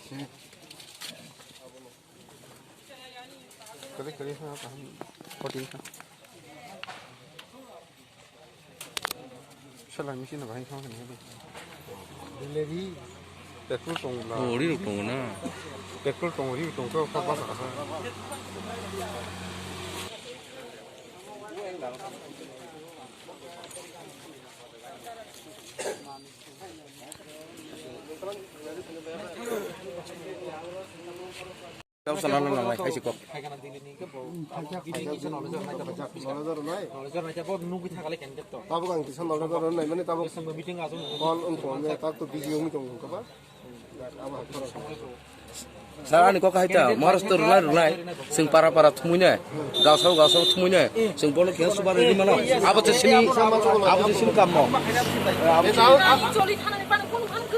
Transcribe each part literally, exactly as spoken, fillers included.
Kali kali ha kaham poti ha. Sala misi na bahai khama kani. Delivery petrol tong la. Oh, ri rok tong na. Petrol tong ri tong ko kha basa kha. Tau sana lo nang lai, hai si kok. Tabuk ang kisa nolai rwnai, mani tabuk call wng tong, tak to busy wng tong kha ba. Sir, ani kok hai ta, Maharashtra rwnai rwnai, sing para para thumui nai, gasao gasao thumui nai, sing bono khe subar ri mano, abo se sini, abo se sini kam mo. Abo se sini.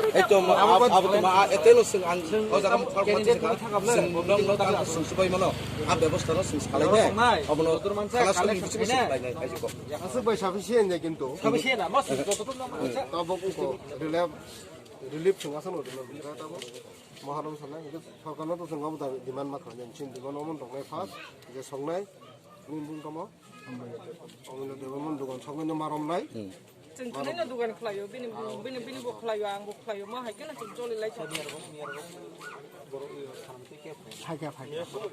Ei to, abo, abo to ma, etelo sing ang, o jaga mo call khe sing, sing nong nong ta sing subai mano, a bebosta no sing salai nai, abono khalas ni bisingo sing salai nai, hai si kok. Aswk bai sabi siya nai kintu. Sabi siya na, mas joto to na. Tabuk ko relief, relief chunga sano relief. Tabuk. Maharam sanai, hingke sorkarno to chwng obo demand ma khlainai, chini demand omo tongnai first, je songnai, nini bung tamo? Omino Debbarma dugan sogwino ma romnai. Chwng thwinaino dugan khlaio, bini, bini, bini bo khlaio, ang bo khlaio, ma hai kheno chwng choli lai tong. Phaikha, phaikha. Ang to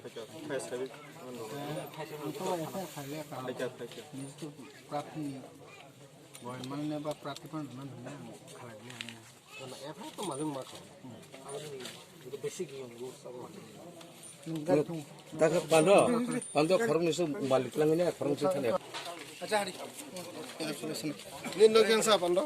S I R khaile ka. Nini to prathini, boy manne ba prathi pan man hwnna ang khalai le ang. Dakha pando, pando khoroknwi se malik langwi nai, khoroknwi se thani. Nini no khe sa pando.